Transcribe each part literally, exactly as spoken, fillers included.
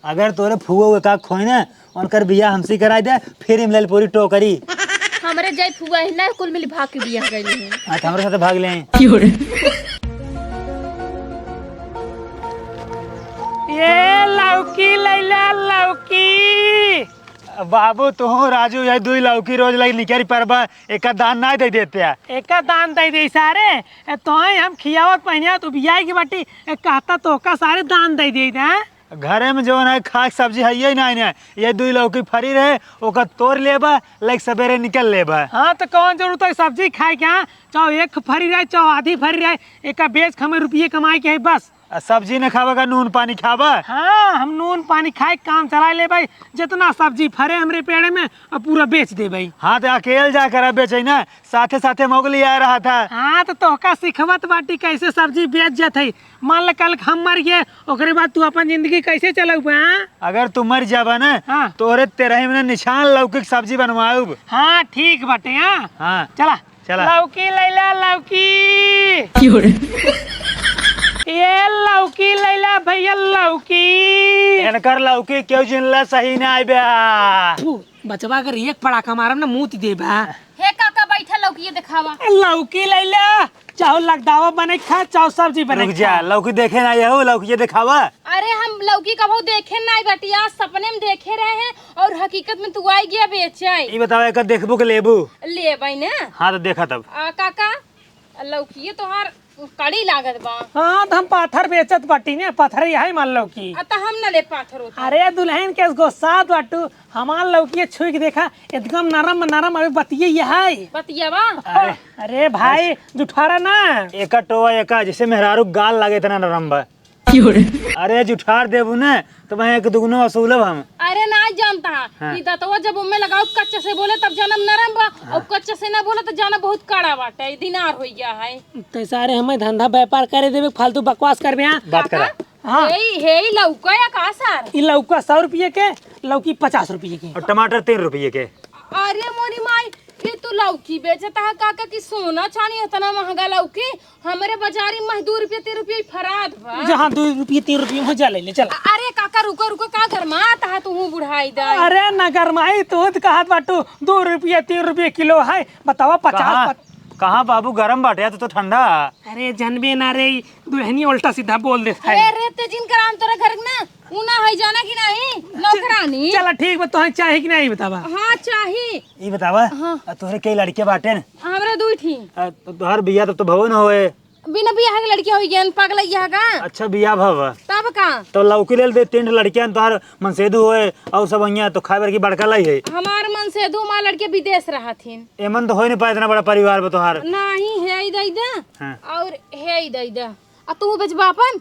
अगर तोरे फुआ हुए का खोई ना, उनकर बियाह हमसे कराई दे, फिर मिलल पूरी टोकरी। हमरे जाई फुआ है ना, कुल मिली भाग के बियाह गइली हैं। हाँ, तो हमरे साथे भाग ले। ये लौकी लैला, लौकी। बाबू, तू राजू, ये दुई लौकी रोज लगी निकरी परबा, एका दान ना दे देते हैं। एका दान दे दे सारे, ए, तोहे हम खियावत पहिनिया, तू बियाह की बाटी, ए, कहता तो का सारे दान दे दे, हैं? घरे में जवन है खाए के सब्जी है ये नहीं, नहीं। ये दुई लौकी फरी रहे, ओका तोड़ लेबा, लाइक सवेरे निकल लेबा। हाँ, तो कौन जरूरत है सब्जी खाए के, हाँ? चाहे एक फरी रहे, चाहे आधी फरी रहे, एका बेच के हमें रुपये कमाए के है बस। आ सब्जी न खाबा का नून पानी खाबा? हाँ, हम नून पानी खाए के काम चला लेबे। जितना सब्जी फरे हमरे पेड़े में, अब पूरा बेच देबे। हाँ, तो अकेल जा कर बेचे ना, साथे साथे मोगली आ रहा था। हाँ, तो तोहका सिखवत बाटी कैसे सब्जी बेच जात है। मान ल कल हम मर गए, ओकरे बाद तू अपन जिंदगी कैसे चलउबे, हाँ? अगर तू मर जाबा ना, हाँ। तोरे तेरही में निछान लौकी के सब्जी बनवाउब। हाँ, ठीक बाटे, हाँ। हाँ। चला। चला। लौकी लैला, लौकी। क्यों रे? ये लौकी लैला भैया, लौकी। इनकर लौकी क्यों जिनला सही ना आइबे। थू, बचवा अगर एक पड़ाका मारब ना, मूत देबा। हे काका, बैठा, लौकी ये देखावा। लौकी लैला, चाहो लगदावा बने खा, चाहो सब्जी बने रुक जा, खा। लौकी देखे ना आए हो, लौकी ये देखावा। अरे, हम लौकी कबहू देखे नाई बाटी, आज सपने में देखे रहे हैं और हकीकत में तू आई गया बेचे। ई बतावा, एकर देखबू के लेबू? लेबै ना। हाँ, तो देखा तब। आ, काका, लौकिए तोहार कड़ी लागत बा। हाँ, तो हम पाथर बेचत बाटी ने, पाथर यही मान लौकी। आ, तो हम ना ले पाथर होता। अरे, दुल्हन के गुस्सा बाटू, हमार लौकिए छुई के देखा, एकदम नरम नरम, अभी बतिये यही। बतिया बा? अरे। अरे भाई, जुठारा ना। एका टोआ एका, जैसे मेहरारू गाल लागे, इतना नरम बा। क्यों रे? अरे, जुठार देबू ने, तो मैं एक दुगनो वसूलब हम। अरे, ना जानता। हाँ। ई दतवा जब उम्मे लगाओ, कच्चे से बोले, तब जानब नरम बा, हाँ। और कच्चे से ना बोले, तो जानब बहुत कड़ा बाटे, ई दिनार हो गया है। तो सारे हमें धंधा व्यापार करे देबे, फालतू बकवास करबे, हाँ? बात करा। हाँ। हे, हे, लौका या का सर? ई लौका सौ रुपये के, लौकी पचास रुपये के। और टमाटर तीन रुपये के। अरे मोरी माई, ये तो लौकी बेचता है काका कि सोना चानी इतना महंगा लौकी? हमरे बाजारी में दू रुपया, तीन रुपया ही फरात बा। जहाँ दू रुपया, तीन रुपया में जा ले ले, चल। अ-, अरे काका, रुको, रुको, का गरमात है तू बुढ़ाई दा? अरे ना गरमाई, तू तो कहत बाटू, दू रुपया, तीन रुपया किलो है, बतावा, पचास कहाँ, पच- कहाँ बाबू, गरम बाटे, तू तो ठंडा। अरे जनबे ना रे, दुल्हनिया उल्टा सीधा बोल देत है। ए रे, ते जिनकर आम तोरा घर में ना, उ ना है, जाना कि नहीं, नौकरानी। चला ठीक बा, तोहे चाही कि नहीं बतावा? हाँ, चाही। ई बतावा, हाँ। आ तोहरे कई लड़के बाटे न? हमरे दुई ठी। आ, तो तोहर बियाह तब तो भवन होए। बिना बियाह के लड़के होई गए, पागल है का? अच्छा, बियाह भव। तब का? तो लौकी ले दे, तीन ठे लड़के हैं, तोहर मनसेधु होए, और सब हियाँ तो खाए बर की बड़का लाई है। हमार मनसेधु, हमार लड़के विदेश रहत हिन। एमन तो हो नहीं पाए, इतना बड़ा परिवार बा तोहार। नहीं, हे ही दे दे। हाँ। और हे ही दे दे। आ तू बेचबा अपन?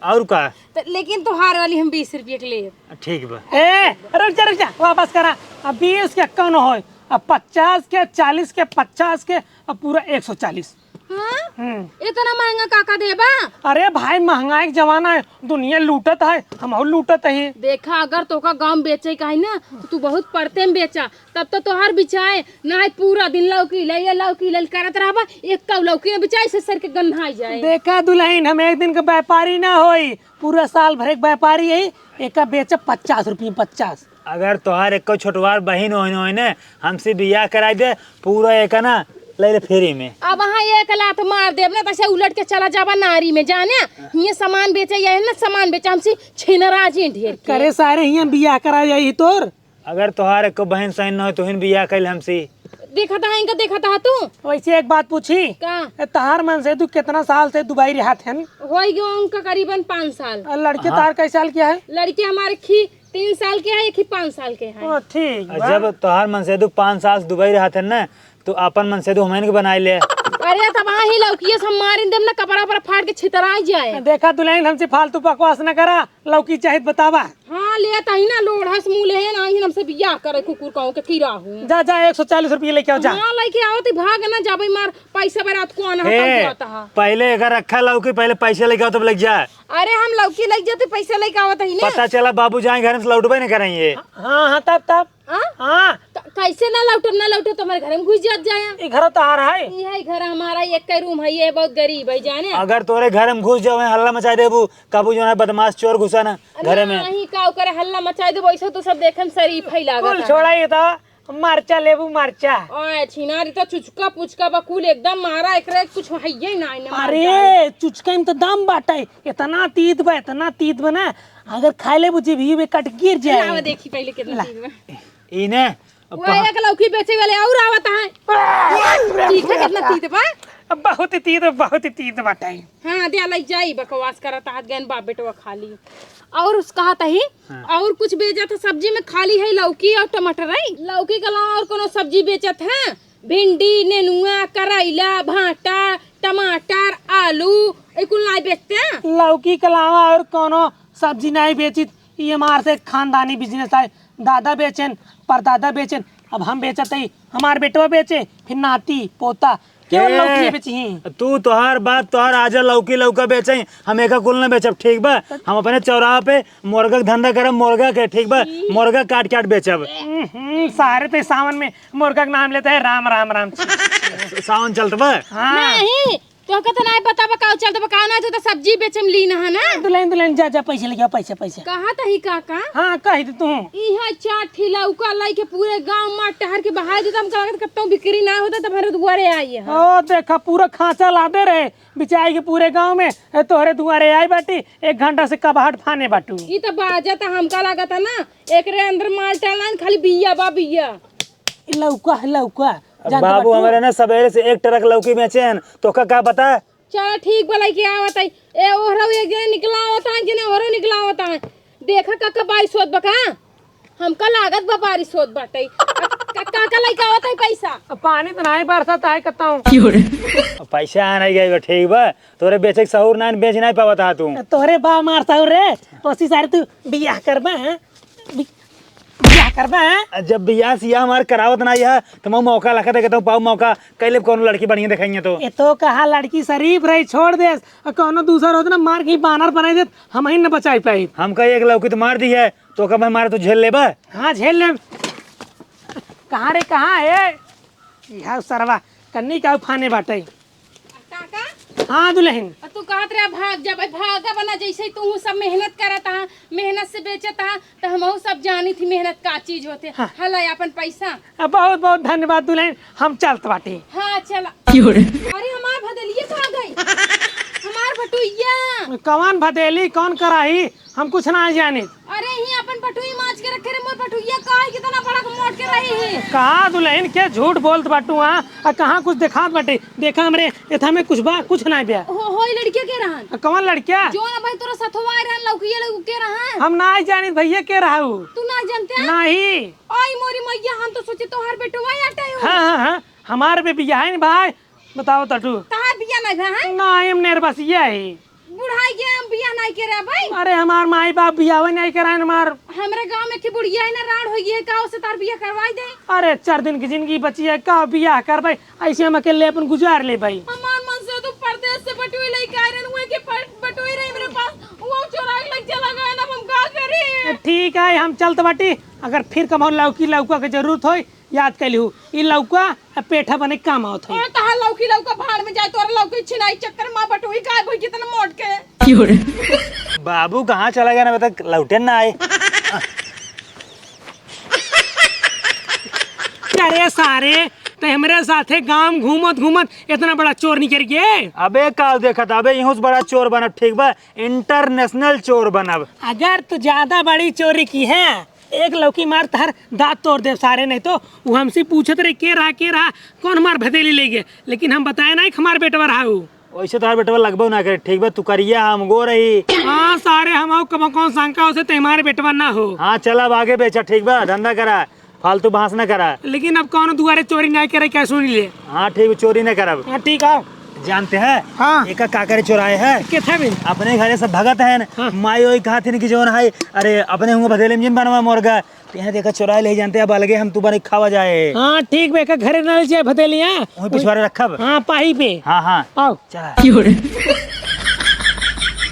और का? त लेकिन तोहार वाली हम बीस रुपये के लेब। ठीक बा। ए, रुक जा, रुक जा, वापस करा। अब बीस के कौन होय? अब पचास के, चालीस के, पचास के, अब पूरा एक सौ चालीस। हाँ? हम्म। इतना महंगा काका देबा? अरे भाई, महंगाई के जमाना है, दुनिया लूटत है, हमहू लूटत ही। देखा, अगर तोका गाँव में बेचे का है ना, तो तू बहुत परते में बेचा, तब तो तोहार बिचाए, नाहीं पूरा दिन लौकी ले, ये लौकी ले करत रहबा, एक कौ लौकी न बिचाए, से सर के गन्हाई जाए। देखा दुल्हन, हम एक दिन के व्यापारी ना होई, पूरा साल भर एक व्यापारी है, एका बेचब पचास रुपये में, पचास। अगर तोहार एको छोटवार बहिन होइन होइन, हमसे बियाह कराई दे, पूरा एका ना ले ले फ्री में। अब वहाँ एक लात मार देब ना, तसे उलट के चला जाबा नारी में, जाने? ये सामान बेचे, ये ना सामान बेचे, हमसे छिनरा जी ढेर के। करे सारे हियाँ बियाह कराई जाई तोर। अगर तोहार एको बहन सही न हो, तोहिन बियाह कइल हमसे। देखत हा, इनका देखत हा तू? वैसे एक बात पूछी? का? ए, तोहार मनसेधु कितना साल से दुबई रहत हन? होई गयो उनका करीबन पाँच साल। और लड़के हाँ। तोहार कै साल के है? लड़के हमारे खी तीन साल के है, एक ही पाँच साल के है। ओ, ठीक और बा। जब तोहार मनसेधु पाँच साल से दुबई रहत हन ना, तो अपन मनसेधु हमन के बनाई ले। अरे, तब वहाँ ही लौकिए से हम मारिन देम ना, कपड़ा पर फाड़ के छितराई जाए। देखा दुल्हन, हमसे फालतू बकवास न करा, लौकी चाहित बतावा। हाँ, ले तही ना लोढ़स मुँह ले ना, ही हमसे बियाह करे कुकुर कहूँ के कीड़ा हूँ। जा, जा, एक सौ चालीस रुपये लेके आओ, जा। हाँ, लेके आओ, ती भाग ना जाबे मार, पैसा बरात को आना हे, है, तब आता है। पहले एकर रखा लौकी, पहले पैसा लेके आओ, तब लेके जा। अरे, हम लौकी लेके जाते, पैसा लेके आवत ही ना। पता चला बाबू जाए घर से लौटबे नहीं करेंगे। हाँ, हाँ, तब, तब। हाँ? हाँ। त-, कैसे ना लौटब, ना लौटब, तुम्हारे घर में घुस जात जाया। ई घर तोहार है? ई है घर हमारा, एक का रूम है, ये बहुत गरीब है जाने। अगर तोरे घर में घुस जावे, हल्ला मचाई देबू, कबू जो है बदमाश चोर घुसा ना अरे घरे में। नहीं, का ओकरे हल्ला मचाई देबो, ऐसे तो सब देखन शरीफ है लागत कुल है। छोड़ा, ये तो मरचा लेबू, मरचा। ओए छिनारी तो चुचका पुचका बा, कुल एकदम मारा, एकरे कुछ हइये ना, इने मार अरे, डाल। चुचका में तो दम बाटे, इतना तीत बा, इतना तीत बा ना, अगर खाए लेबू जीभी में कट गिर जाए। लावा देखी पहले कितना ला। तीत बा। इने वो पा- एक लौकी बेचे वाले और आवत हैं। बाप रे, ठीक है, कितना तीत बा? बहुत ही तीत, बहुत ही तीत बाटे। हाँ, दे लई जाई, बकवास करत हाथ गन बाप बेटवा खाली। और उस कहा तही, हाँ। और कुछ बेचत है सब्जी में? खाली है लौकी और टमाटर है। लौकी के अलावा और कोनो सब्जी बेचत है? भिंडी, नेनुआ, करैला, भांटा, टमाटर, आलू, ये कुल नहीं बेचते हैं? लौकी के अलावा और कोनो सब्जी नहीं बेचित। ये हमार से खानदानी बिजनेस है। दादा बेचेन, परदादा बेचेन, अब हम बेचत हई, हमार बेटवा बेचे, फिर नाती, पोता, केवल ए, लौकी बेची ही। तू, तोहार बात, तोहार आजा लौकी लौका बेचे, हम एका कुल न बेचब, ठीक बा? हम अपने चौराहा पे मुर्गा के धंधा करब, मुर्गा के, ठीक बा? मुर्गा काट काट बेचब। हम्म, सारे ते सावन में मुर्गा के नाम लेते हैं, राम, राम, राम। सावन चलत बा? हाँ। नहीं, तोहका तो नाय पता बा का चलत बा का ना, तू तो सब्जी बेचे में लीन है ना। दुल्हन, दुल्हन, जा, जा, पैसे लेके आ, पैसे, पैसे। कहा तही काका? हाँ, कही दे तू। इहाँ चार ठी लौका लइके पूरे गांव में टहर के बहाय देता, हमका लगत कतौ बिक्री ना होता, तब हमरे दुआरे आई है। ओ, देखा, पूरा खांचा लादे रहे, बिचाई के पूरे गांव में, ए, तोहरे दुआरे आई बाटी, एक घंटा से कबहट फाने बाटू। ई तो बाजा तो हमका लागत है ना, एकरे अंदर माल टाल ना, खाली बिया बा बिया। ई लौका है, लौका। अब जानत बाबू बाटू? हमारे ना सवेरे से एक ट्रक लौकी बेचे हैं, तोहका का पता? चला ठीक बा, लइके आवत है। ए, ओहरो एक जने निकला होता है, जने ओहरो निकला होता है। देखा काका, बारिश होत बा का? हमका लागत बा बारिश होत बाटे। का-, काका लइके आवत है पैसा? अब पानी तो नहीं बरसत है, कतौ। पैसा आ नहीं गई बा, ठीक बा? तोरे बेचे के सहूर ना, बेच नहीं पावत हा तू। तोरे बा मार सहूर रे, ओसी सारे तू बियाह करबा, हैं? बि-, बियाह करबा, हैं? जब बियाह सियाह हमार करावत ना यह, तो मैं मौका लखत है, कहता हूँ, पाऊ मौका, कैले कौनो लड़की बढ़िया देखाइए तो। ए तो कहा लड़की शरीफ रही, छोड़ देस, और कौनो दूसर होत ना, मार के ही बानर बनाई देत, हम ही न बचाई पाई। हमका एक लौकी तो मार दी है, तो कब हमारे तो झेल लेबा? हाँ, झेल लेब। कहाँ रे, कहाँ है? यह सरवा कन्नी का उफाने बाटे। काका? हाँ दुल्हन। आ तू कहत रहे भाग जा, भाई भागा बना, जैसे ही तू सब मेहनत करत हा, मेहनत से बेचत हा, तो हमहू सब जानी थी मेहनत का चीज होते। हाँ। हला अपन पैसा। आ, बहुत बहुत धन्यवाद दुल्हन, हम चलत बाटी। हाँ चला। क्यों रे? अरे हमार भदेलिया कहाँ गई? हमार भटुइया। कौन भदेली, कौन कराही? हम कुछ ना जानित। अरे, ही अपन भटुई माज के रखे रे, मोर भटुइया काहे कितना बड़ा मोट के रही है। कहाँ दुल्हन के झूठ बोलत बाटू, हाँ? आ कहाँ कुछ देखात बाटे? देखा हमरे एथा में कुछ बा, कुछ ना बा। हो, होई लड़किया के रहन? आ कौन लड़किया? जो ना भाई तोरा सथवा आए रहन, लौकिया लौकी के रहन? हम ना जानित भैया के रहा उ। तू ना जानते हैं? नहीं। आई मोरी मैया, हम तो सोचे तोहार बेटवा आटे हो। हाँ, हाँ, हाँ, हमार भी बियाह है न भाई, बताओ तटू। तहार बियाह नहीं भा है? नहीं, हम निर्बसिया ही। बुढ़ाई के हम बियाह नहीं करे भाई। अरे हमार माई बाप बियाह नहीं करे हमार। हमरे गांव में की बुढ़िया है ना, राड़ हो गई है, का उसे तार बियाह करवाई दे? अरे चार दिन की जिंदगी बची है, का बियाह करबे? ऐसे हम अकेले अपन गुजार लेबे। हमार मन से तो परदेस से बटुई लेके आए रहन, उहे के पर-, बटुई रही मेरे पास, वो चोरा के लग चला गया ना, अब हम का करी? ठीक है, हम चलत बाटी, अगर फिर कबहू लौकी लौका के जरूरत होई, याद कर लिहू, ई लौका आ पेठा बने काम आवत है। ए, तहार लौकी लौका भाड़ में जाए, तोर लौकी छिनाई चक्कर में बटुई गायब होई, कितना मोट के। क्यों रे? बाबू कहाँ चला गया ना, अबे तक लौटे ना आए। अरे सारे, ते हमरे साथे गांव घूमत घूमत इतना बड़ा चोर निकल गए। अबे काल देखत, अबे इहों से बड़ा चोर बनब, ठीक बा? इंटरनेशनल चोर बनब। अगर तू ज्यादा बड़ी चोरी की है, एक लौकी मार तहर दांत तोड़ देब सारे, नहीं तो वो हमसे पूछत रहे, "के रहा, के रहा, कौन हमार भदेली ले गए?" लेकिन हम बताए ना कि हमार बेटवा रहा उ। वैसे तोहार बेटवा लगबो ना करे, ठीक बा, तू करिया, हम गोर रही। हाँ, सारे हम आउ कब कौन शंका उसे ते हमारे बेटवा ना हो। हाँ, चल अब आगे बेचा, ठीक बा, धंधा करा, फालतू बहस ना करा। लेकिन अब कौनो दुआरे चोरी ना करे, क्या सुन ले। हाँ, ठीक बा, चोरी ना करब। हाँ, ठीक है। जानते हैं? हाँ। एका का करे चोराए है? के था बे? अपने घरे से भगत है ना, हाँ। माई ओई कहा थी कि जौन है, अरे, अपने हुआ भदेली में जिन बनवा मुर्गा, तो यहाँ देखा चोराए ले जानते, अब अलगे हम तू बने खावा जाए। हाँ, ठीक बे, एका घरे ना ले जाए भदेलिया। वहीं पिछवाड़े रखब। हाँ, पाही पे। हाँ, हाँ। आओ। चला। क्यों रे?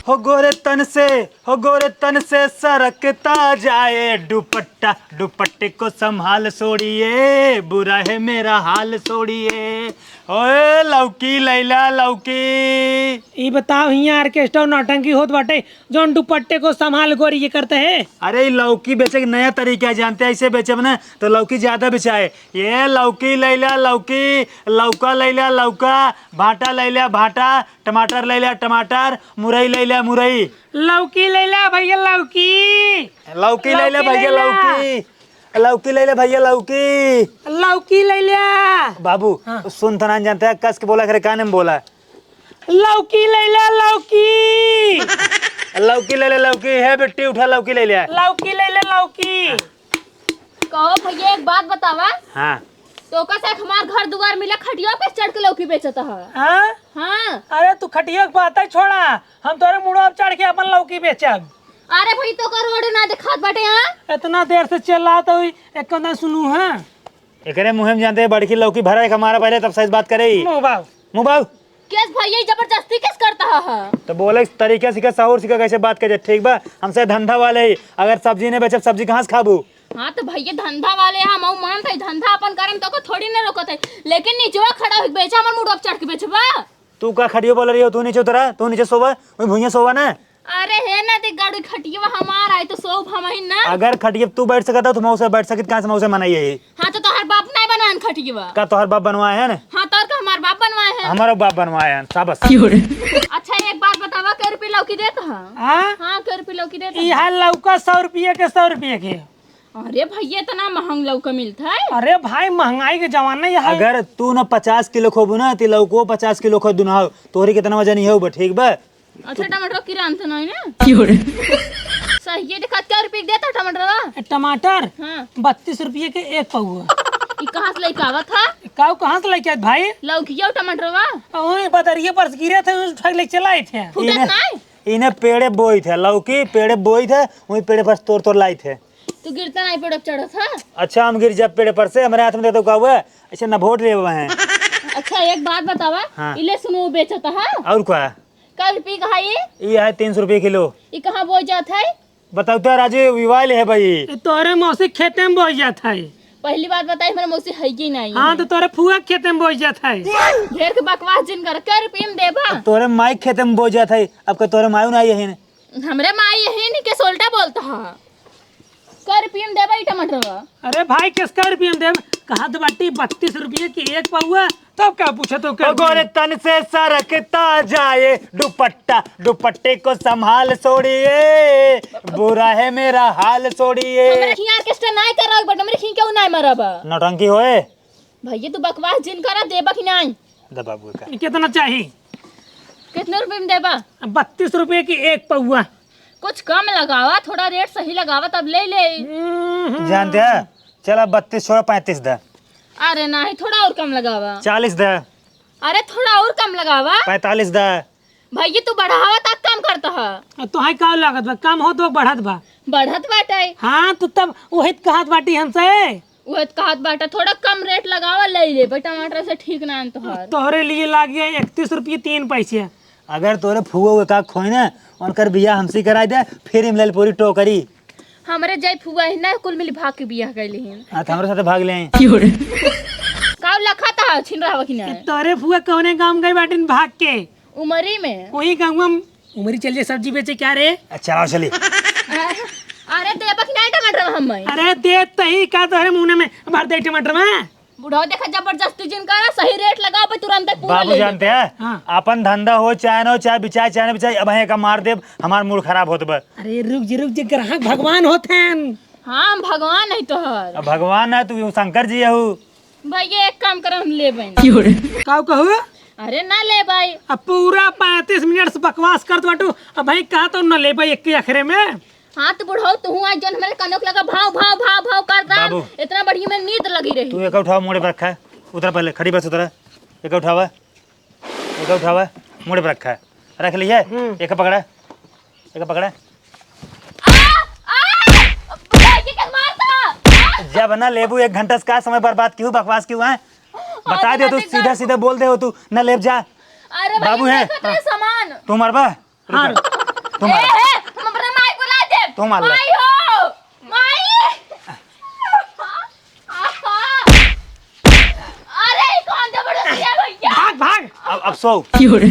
हो गोरे तन से, हो गोरे तन से सरकता जाए दुपट्टा, दुपट्टे को संभाल छोड़िए, बुरा है मेरा हाल छोड़िए। ओए लौकी लैला लौकी। ई बताओ, हियाँ ऑर्केस्ट्रा और नौटंकी होत बाटे, जौन दुपट्टे को संभाल गोरी ये करते हैं? अरे, ई लौकी बेचे के नया तरीका है, जानते हैं? ऐसे बेचब ना तो लौकी ज्यादा बिचाए। ये लौकी लैला लौकी, लौका लैला लौका, भाटा लैला भाटा, टमाटर लैला टमाटर, मुरई लैला मुरई। लौकी लैला भैया लौकी। लौकी लैला लौकी भैया लैला। लौकी। लौकी लैला भैया लौकी। लौकी लैला। बाबू, हाँ। सुन थनान जानते हैं, कस के बोला करे, काने में बोला। लौकी लैला लौकी। लौकी लैला लौकी, हे बेटी उठा लौकी लैला। लौकी लैला लौकी। कहो भैया, एक बात बतावा। हाँ। तो का से हमार घर दुआर मिला, खटिया पे चढ़ के लौकी बेचत ह? हाँ? हाँ। अरे तू खटिया के बात ही छोड़ा, हम तोरे मुड़वा पे चढ़ के अपन लौकी बेचब। अरे भाई, तो का रोड ना दिखात बाटे, हाँ? इतना देर से चिल्लात हुई, एक ना सुनू, हाँ? एकरे मुँहे में जानते हैं, बड़की लौकी भरा है, हमारा पहले तब सही बात करे ही। मुँह बाव। मुँह बाव। केस भैया, जबरदस्ती केस करता है? तो बोले तरीका सीखा, सहूर सीखा, कैसे बात करे, ठीक बा? हमसे धंधा वाले ही, अगर सब्जी नहीं बेचब, सब्जी कहाँ से खाबू? हाँ, तो भैया धंधा वाले हम, हम मानत है, धंधा अपन करम तो को थोड़ी ना रोकत है, लेकिन नीचवा खड़ा होके बेचा, हमर मुड़वा पे चढ़ के बेचबा? तू का खटियो बोल रही हो? तू नीचे उतरा, तू नीचे सोवा, वही भुइयां सोवा ना। अरे हे ना देख गाड़ी, खटियवा हमार आई तो सोब हम ही ना। अगर खटिया तू बैठ सकत हो तो मौसे बैठ सकित, कहाँ से मौसे मनाई है? हाँ, तो तोहर बाप नहीं बनवान खटियवा। का तोहर बाप बनवाए है ना? हाँ, तोहर का हमार बाप बनवाए है। हमारो बाप बनवाए है, शाबाश। अच्छा, एक बात बतावा, कै रुपये लौकी देत ह? हाँ? हाँ, कै रुपये लौकी देत ह? यहाँ लौका सौ रुपये के, सौ रुपये के। अरे भैया, इतना महंग लौका मिलत है? अरे भाई, महंगाई के जमाना यह है। अगर तू ना पचास किलो खोबू ना, तो लौको पचास किलो खो दुनाओ, तोहरी कितना वजन ही हो, ठीक बा? अच्छा, टमाटर किरान तो नहीं ना? क्यों रे? सही है, देखा, कै रुपये के देता टमाटर? ए, टमाटर? हाँ। बत्तीस रुपये के एक पौवा। ई कहाँ से लेके आवत है? काऊ कहाँ से लेके आवत भाई? लौकिया टमाटर बा? वही बदरिया पर से गिरे थे, उस उठा के लेके चला आए थे। फूटत इन्हें, नहीं? इन्हें पेड़े बोई थे, लौकी पेड़े बोई थे, वही पेड़े पर से तोड़ तोड़ लाई थे। तू गिरता नहीं, पेड़ पे चढ़त है? अच्छा, हम गिर जब पेड़ पर से, हमारे हाथ में दे दो का हुआ? ऐसे ना वोट ले हुआ है। अच्छा, एक बात बतावा, हाँ। इले सुनो बेचत है? और क्या? कल पी कहा ये? ये है तीन सौ रुपये किलो। ये कहाँ बोई जात है? बताओ तो राजू, विवाह ले है भाई। ये तोरे मौसी खेते में बोई जात है। पहली बात बताई, हमारे मौसी है कि नहीं हाँ, है? तो तोरे फुआ खेते में बोई जात है। ढेर के बकवास जिन कर, कै रुपये में देबा? तोरे माई खेते में बोई जात है, अब का तोरे मायू ना आई है? हमरे माई यही नहीं के सोल्टा बोलता है। कै रुपये में देबा ई टमाटरवा? अरे भाई, किस कै रुपये में देब? कहा तो बाटी बत्तीस रुपये की एक पौवा, तब का पूछे तो ओ गोरे तन से सरकता जाए दुपट्टा, दुपट्टे को संभाल छोड़िए, बुरा है मेरा हाल छोड़िए। हमरे खियाँ ऑर्केस्ट्रा नाय कर रहा, बट हमरे खियाँ क्यों नाय मरबा? नौटंकी होए। भैया, तू बकवास जिन करा, देबा कि नाई? दे बाबू का। कितना चाही? कितने रुपये में देबा? बत्तीस रुपये की एक पौवा। कुछ कम लगावा, थोड़ा रेट सही लगावा, तब ले ले। हम्म। जानते हैं, चला बत्तीस छोड़ा, पैंतीस दे। अरे नहीं, थोड़ा और कम लगावा। चालीस दे। अरे थोड़ा और कम लगावा। पैंतालीस दे। भैया, तू बढ़ावा तक कम करता है। आ, तोहाई का लागत बा? कम हो तो बढ़त बा। बढ़त बाटे। हाँ, तो तब वही कहत बाटी हमसे। वही कहत बाटे, थोड़ा कम रेट लगावा, ले ले भाई, टमाटर से ठीक ना है तोहार। तोहरे लिए लाग गया इकतीस रुपये तीन पैसे। अगर तोरे फुआ हुए का खोई ना, उनकर बियाह हमसे कराई दे, फिर हम ले पूरी टोकरी। हमरे जय फुआ है ना, कुल मिली भाग के बियाह कर ली हैं। हाँ, तो हमरे साथे भाग ले आई। का लखा था छिन रहा कि ना? तोरे फुआ कौने गाँव गए बाटिन भाग के? उमरी में। वही गाँव में उमरी चल जे सब्जी बेचे क्या रे? अच्छा, आओ चली। अरे देबा कि नहीं टमाटर हम? अरे दे तही का तोहरे मुंह में भर दे टमाटर में। बुढ़ऊ देखा जबरदस्ती जिन करा, सही रेट लगाओ पे तुरंत पूरा बाबू ले जानते ले। हैं, हाँ। अपन धंधा हो चाहे ना हो, चाहे बिचाए चाहे ना बिचाए, अब का मार देब, हमार मूड खराब होत बा। अरे रुक जे, रुक जे, ग्राहक भगवान होत हैं। हाँ, हम भगवान है तोहर। अब भगवान है, तू शंकर जी हऊ। भैया, एक काम करो, हम ले बहन। काऊ कहू? अरे ना ले भाई। अब पूरा पैंतीस मिनट से बकवास करत बाटू, अब भाई कहा तो ना ले भाई एक अखरे में। हाँ तो बुढ़ऊ, तू आज जन हमारे कनक लगा भाव, भाव, भाव, भाव करता। बाबू। इतना बढ़िया में नींद लगी रही। तू एक उठावा, मोड़े पर रखा है। उतरा पहले, खड़ी बस उतरा। एक उठावा, एक उठावा, मोड़े पर रखा है। रख लिया? हम्म। एक पकड़ा, एक पकड़ा। आ, आ, ये क्या मारता? आ! जब ना लेबू एक घंटा से का समय बर्बाद क्यों, बकवास क्यों है? बता दे तू, सीधा सीधा बोल दे हो तू, ना लेब जा। अरे भाई, बाबू है। सामान। तू मरबा? हाँ। रुक। तू मार। ए, हम अपने माई बुला दे। तू मार ले। माई हो, माई। अरे, ई कौन जबरदस्ती है भैया? भाग, भाग। अब, अब सो। की हो रे?